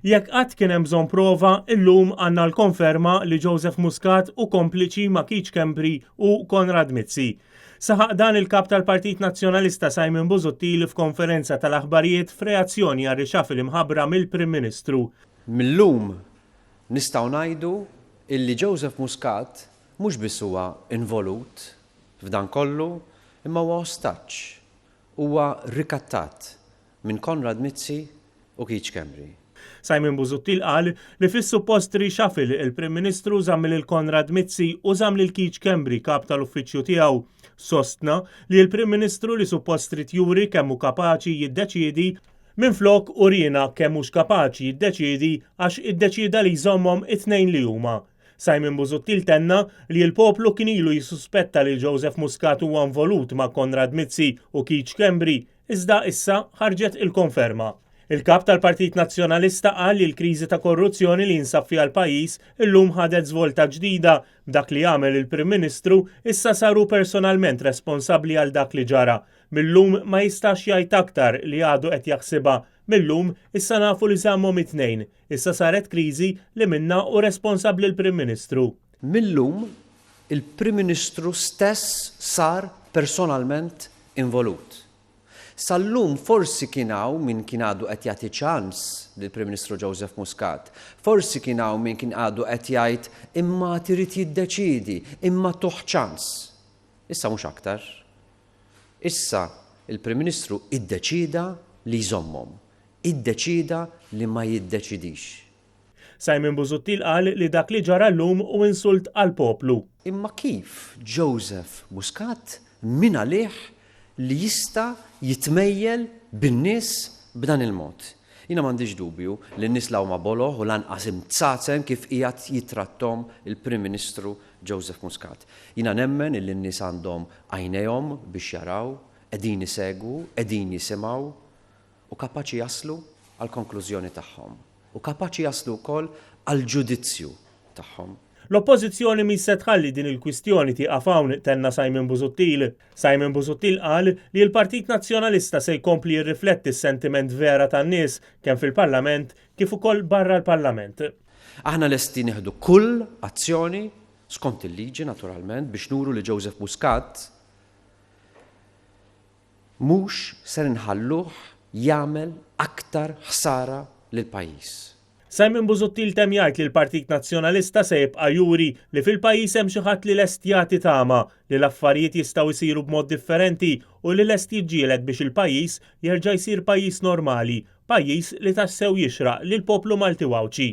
Jekk qatt kien hemm bżonn prova, illum għandna l-konferma li Joseph Muscat hu kompliċi ma' Keith Schembri u Konrad Mizzi. Saħaq dan il-Kap tal-Partit Nazzjonalista Simon Busuttil f'konferenza tal-aħbarijiet f'reazzjoni għar-reshuffle imħabbra mill-Prim Ministru. Mil-lum nistgħu ngħidu illi Joseph Muscat mhux biss huwa involut f'dan kollu imma huwa ostaġġ, huwa rikattat minn Konrad Mizzi u Keith Schembri. Simon Busuttil qal li fis-suppost reshuffle il-Prim Ministru żamm lil Konrad Mizzi u żamm lil Keith Schembri kap tal-uffiċċju tiegħu. Sostna li l-Prim Ministru li suppost trid juri kemm hu kapaċi jiddeċiedi, minflok uriena kemm hux kapaċi jiddeċiedi għax iddeċieda li jżommhom it-tnejn li huma. Simon Busuttil tenna li l-poplu kien ilu jissuspetta li Joseph Muscat huwa involut ma' Konrad Mizzi u Keith Schembri, iżda issa ħarġet il-konferma. Il-Kap tal-Partit Nazzjonalista qal li l-kriżi ta' korruzzjoni li jinsab fiha l-pajjiż illum ħadet żvolta ġdida b'dak li għamel il-Prim Ministru issa sar hu personalment responsabbli għal dak li ġara. Mil-lum ma jistax jgħid aktar li għadu qed jaħsibha. Mil-lum issa nafu li żammhom it-tnejn. Issa saret kriżi li minnha hu responsabbli l-Prim Ministru. Mil-lum il-Prim Ministru stess sar personalment involut. Sal-lum forsi kien hawn min kien għadu qed jagħti ċans lill-Prim Ministru Joseph Muscat. Forsi kien hawn min kien għadu qed jgħid imma għad irid jiddeċiedi, imma tuh ċans. Issa mhux aktar. Issa l-Prim Ministru iddeċieda li jżommhom. Iddeċieda li ma jiddeċidix. Simon Busuttil qal li dak li ġara llum hu insult għall-poplu. Imma kif Joseph Muscat min għalih li jista' jitmejjel bin-nies b'dan il-mod? Jiena m'għandix dubju li n-nies la huma boloh u lanqas imtsazen kif qiegħed jittratthom il-Prim Ministru Joseph Muscat. Jiena nemmen illi n-nies għandhom għajnejhom biex jaraw, qegħdin isegwu, qegħdin jisimgħu u kapaċi jaslu għall-konklużjoni tagħhom. U kapaċi jaslu wkoll għall-ġudizzju tagħhom. L-Oppożizzjoni mhix se tħalli din il-kwistjoni tieqaf hawn, tenna Simon Busuttil. Simon Busuttil qal li l-Partit Nazzjonalista se jkompli jirrifletti s-sentiment vera tan-nies kemm fil-Parlament kif ukoll barra l-Parlament. Aħna lesti nieħdu kull azzjoni, skont il-liġi naturalment, biex nuru li Joseph Muscat Mhux ser inħalluh jagħmel aktar ħsara lill-pajjiż. Simon Busuttil temm jgħid li l-Partit Nazzjonalista se jibqa' juri li fil-pajjiż hemm xi ħadd li lest jagħti tama li l-affarijiet jistgħu jsiru b'mod differenti u li lest jiġġieled biex il-pajjiż jerġa' jsir pajjiż normali, pajjiż li tassew jixraq lill-poplu Malti u Għawdxi.